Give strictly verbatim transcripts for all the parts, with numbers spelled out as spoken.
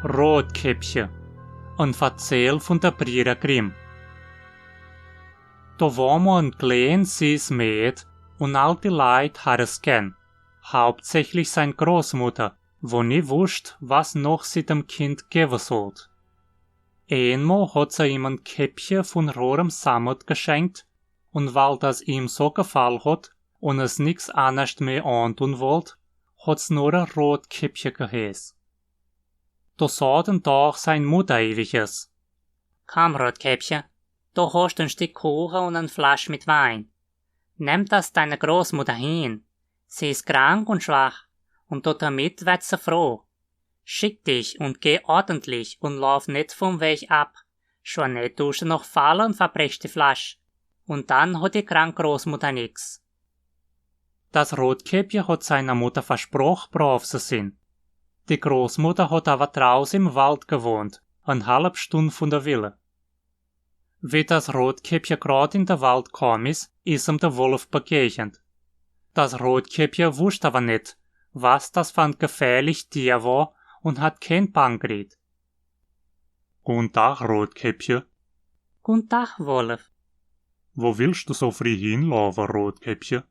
Rotkäppche. En Verzäll vun de Brieder Grimm. Do wor mol en kleen, sieß Mäd un all die Leit harr es gern, hauptsächlich sing Großmutter, wo nie wusst, was noch se dem Kind gewwe sollt. Eenmol hot se ihm en Käppche vun rorem Sammet geschenkt, un weil das ihm so gefall hot un es nix annerscht meh aantun wollt, hot se nor e Rotkäppche geheeß. Do sot en Dag sing Mutter iwwig es: „Komm, Rotkäppche, do hoscht en Stick Kuche un en Flasch mit Wein. Nemm das deiner Großmutter hin. Se is krank un schwach, un do damit werd se froh. Schick dich un geh ordentlich un lauf net vum Weg ab. Schun net duscht du noch falle un verbrechscht die Flasch. Un dann hot die krank Großmutter nix.“ Das Rotkäppche hot singer Mutter versproch, brav ze sin. Die Großmutter hot awer draus im Wald gewohnt, en halb Stund vun de Villa. Wie das Rotkäppche grad in de Wald komm is, is em de Wolf begegent. Das Rotkäppche wusst awer net, was das fer en gefährlich Dier wor, un hot keen Bang kriet. „Gun Dag, Rotkäppche.“ „Gun Dag, Wolf.“ „Wo willscht du so frieh hinlaafe, Rotkäppche?“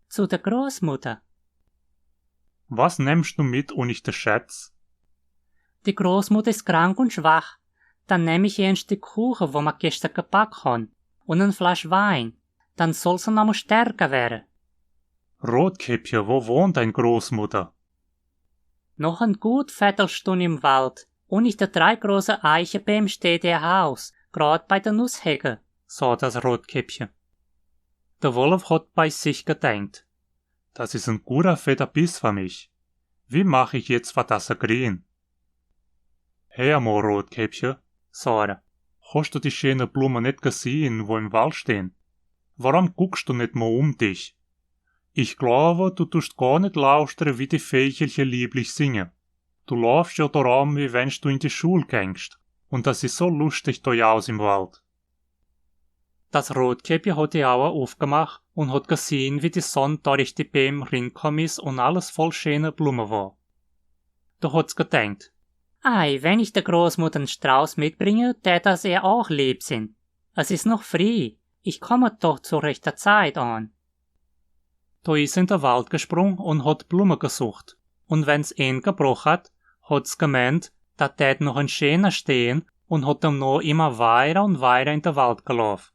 „Zu de Großmutter.“ „Was nemmscht du mit, unnig de Schätz?“ „Die Großmutter is krank un schwach. Dann nemm ich ihr en Stick Kuche, wo mer geschtern geback hon, un en Flasch Wein. Dann soll se nochmol stärker werre.“ „Rotkäppche, wo wohnt dei Großmutter?“ „Noch en gut Veddelstunn im Wald. Unnig de drei große Eichebeem steht ihr Haus, grad bei de Nusshecke“, sot das Rotkäppche. De Wolf hot bei sich gedenkt: „Das is en guder Fedderbiss fer mich. Wie mach ich jetzt fer das se krien?“ „Heer mol, Rotkäppche“, sot er, „hoscht du die scheene Blumme net gesehn, wo im Wald stehn? Warum guckscht du net mol um dich? Ich glaawe, du duscht gar net lauschtre, wie die Veechelche lieblich singe. Du laafscht jo do rum, wie wennscht du in die Schul gängscht. Un das is so luschtig do aus im Wald.“ Das Rotkäppche hot die Aue ufgemach un hot gesehn, wie die Sonn dorich die Beem rinkomm is un alles voll scheene Blumme wor. Do hot's gedenkt: „Ei, wenn ich de Großmutter en Strauß mitbringe, tät das ihr aach lieb sin. Es is noch frieh, ich komme doch zu rechter Zeit an.“ Do is se in de Wald gesprung un hot Blumme gesucht. Un wenn's een gebroch hot, hot's gemeent, dat tät noch en scheener stehn, un hot demno immer weider un weider in de Wald gelaaf.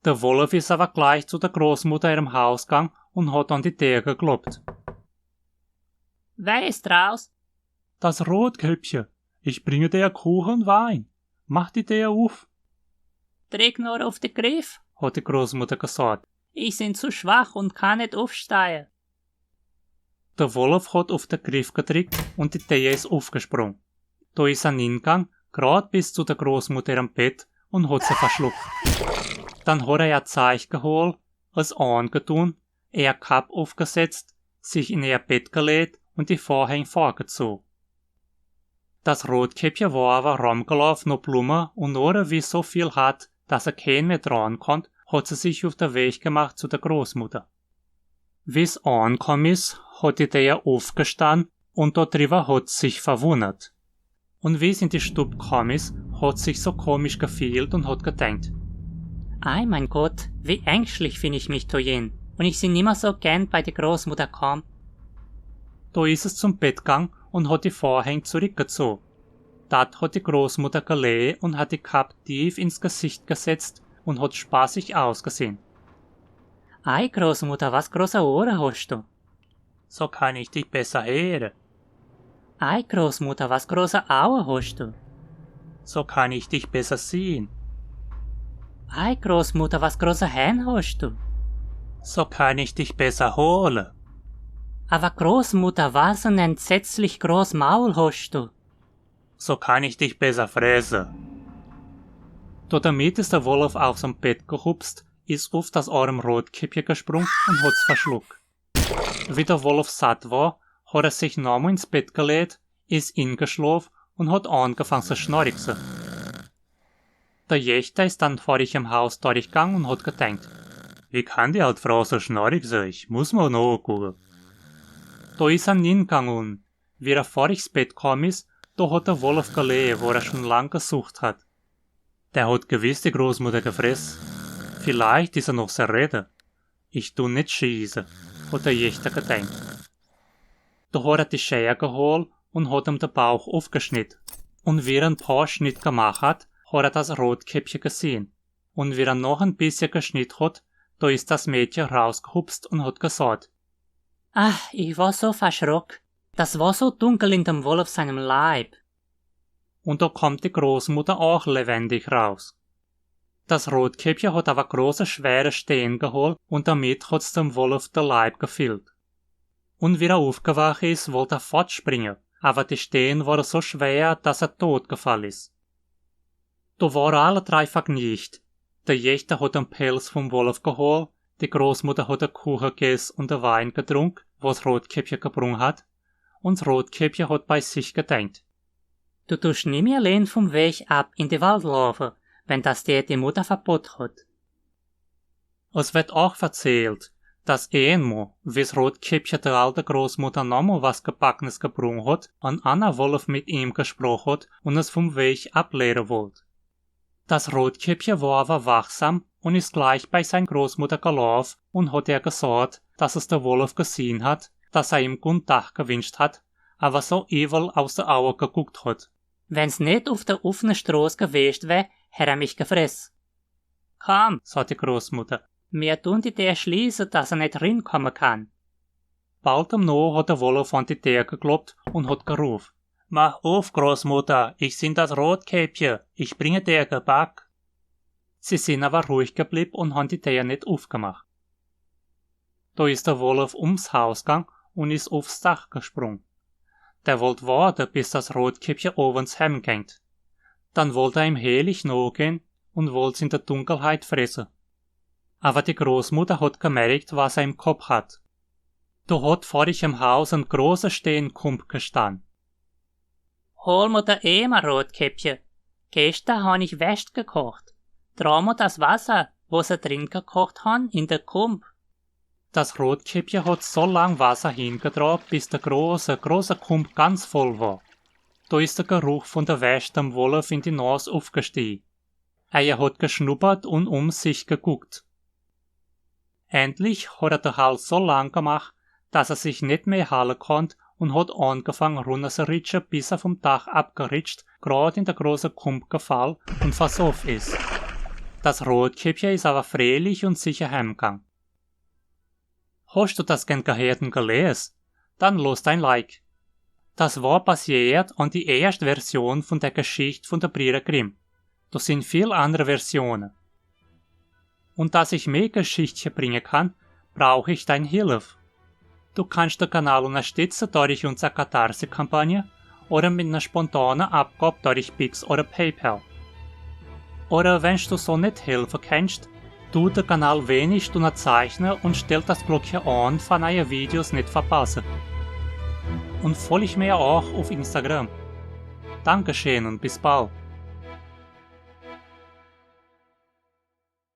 De Wolf is awer gleich zu de Großmutter ihrem Haus gang un hot an die Deer gekloppt. „Wer is draus?“ „Das Rotkäppche. Ich bringe dir Kuche un Wein. Mach die Deer uf.“ „Drick nur uf de Griff“, hot die Großmutter gesaat. „Ich sin zu schwach un kann net ufsteie.“ De Wolf hot uf de Griff gedrickt un die Deer is ufgesprung. Do is er ningang, grad bis zu de Großmutter ihrem Bett, un hot se verschluck. Dann hot er ihr Zeich gehol, es angetun, ihr Kapp ufgesetzt, sich in ihr Bett geleet un die Vorhäng vorgezoh. Das Rotkäppche wor awer rumgelaaf no Blumme un nor wie so viel hot, dass er keen mehr dran konnt, hot se sich uf de Weg gemacht zu de Großmutter. Wie's ankomm is, hot die Deer ufgestan un dodriwwer hot sich verwunnert. Un wie's in die Stub komm is, hot sich so komisch gefehlt un hot gedenkt: „Ei, mein Gott, wie ängstlich find ich mich do jen, un ich sin nimmer so gern bei die Großmutter komm.“ Do is es zum Bett gang un hot die Vorhäng zurickgezoh. Dort hot die Großmutter gelehe un hot die Kapp tief ins Gesicht gesetzt un hot spaßig ausgesehn. „Ei, Großmutter, was große Ohre hoscht du.“ „So kann ich dich besser heere.“ „Ei, Großmutter, was große Aue hoscht du.“ „So kann ich dich besser sehn.“ „Ei, Großmutter, was große Hänn hoscht du.“ „So kann ich dich besser hole.“ „Awer Großmutter, was en entsetzlich groß Maul hoscht du.“ „So kann ich dich besser fresse.“ Do damit is de Wolf aus em Bett gehupst, is uf das arm Rotkäppche gesprung un hot's verschluck. Wie de Wolf satt wor, hot er sich nomol ins Bett geleet, is ingeschlof un hot angefang zu schnorchse. De Jächter is dann vor ihrem Haus dorichgang un hot gedenkt: „Wie kann die alt Frau so schnorchse? Ich muss mol nogucke.“ Do is er ningang un, wie er vor ihr's Bett komm is, Do hot de Wolf gelä, wo er schun lang gesucht hot. Dä hot gewiss die Großmutter gefress. Vielleicht is er noch sehr redde. Ich du net schieße, hot de Jächter gedenkt. Do hot er die Scheer gehol un hot em de Bauch ufgeschnitt. Un wie er en paar Schnitt gemach hot, hot er das Rotkäppche gesehn. Un wie er noch en bissje geschnitt hot, do is das Mädche rausgehupst un hot gesaht: „Ach, ich war so verschrock. Das war so dunkel in dem Wolf seinem Leib.“ Un do kommt die Großmutter auch lewendig raus. Das Rotkäppche hot awer große, schwere Stehn gehol un damit hot's dem Wolf de Leib gefillt. Un wie er ufgewach is, wollt er fortspringe, awer die Stehn wore so schwer, dass er dotgefall is. Do wore alle drei vergnicht. De Jächter hot en Pelz vum Wolf gehol, die Großmutter hot de Kuche gess un de Wein getrunk, wo's Rotkäppche gebrung hot, un 's Rotkäppche hot bei sich gedenkt: „Du tust nimmi alleen vum Weg ab in die Wald laufe, wenn das dir die Mutter verbot hot.“ Es werd auch verzählt, dass eenmo, wie's Rotkäppche de alte Großmutter nommo was Gebacknes gebrung hot, en anner Wolf mit ihm gesproch hot un es vum Weg ableere wollt. Das Rotkäppche war awer wachsam un is gleich bei sein Großmutter gelauf un hot er gesaht, dass es de Wolf gesehn hot, dass er ihm guten Tag gewinscht hot, awer so ewel aus de Aue geguckt hot. „Wenn's net uf de offene Stroß gewest wär, hätt er mich gefress.“ „Komm“, saht die Großmutter, „mir tun die Deer schließe, dass er net rinkomme kann.“ Bald demno hot de Wolf an die Deer gekloppt un hot geruff: „Mach uf, Großmutter, ich sin das Rotkäppche, ich bringe dir Geback.“ Sie sin awer ruhig geblieb un han die Deer net ufgemach. Do is de Wolf ums Haus gang un is ufs Dach gesprung. Dä wollt warte, bis das Rotkäppche owens hemgängt. Dann wollt er ihm hellig nogehn un wollt's in de Dunkelheit fresse. Awer die Großmutter hot gemerkt, was er im Kopp hot. Do hot vor ihrem Haus en große Steenkump gestann. „Hol mo de Emer, Rotkäppche. Geschter han ich Wäscht gekocht. Dra mo das Wasser, wo se drin gekocht han, in de Kump.“ Das Rotkäppche hot so lang Wasser hingedra, bis de große, große Kump ganz voll war. Do is de Geruch vun de Wäscht dem Wolf in die Nas ufgesteh. Er hot geschnuppert un um sich geguckt. Endlich hot er de Hals so lang gemach, dass er sich net mehr halle konnt un hot angefang runnerzeritsche, bis er vum Dach abgeritscht, grad in de große Kump gefall un versoff is. Das Rotkäppche is awer frehlich un sicher hemgang. Hoscht du das gern geheert un geles? Dann loss dein Like. Das war baseert an die erscht Version vun de Geschicht vun de Brieder Grimm. Do sin viel annre Versione. Un dass ich mehr Geschichtche bringe kann, brauch ich dein Hilf. Du kannst de Kanal unnerstitze dorich unser Katharse-Kampagne oder mit ner spontane Abgab dorich Pix oder PayPal. Oder wenn du so net helfe kannst, tu de Kanal wenigst unnerzeichne un stell das Glockche an, fa neie Videos net verpasse. Un folg mir auch uf Instagram. Dankeschön un bis bald.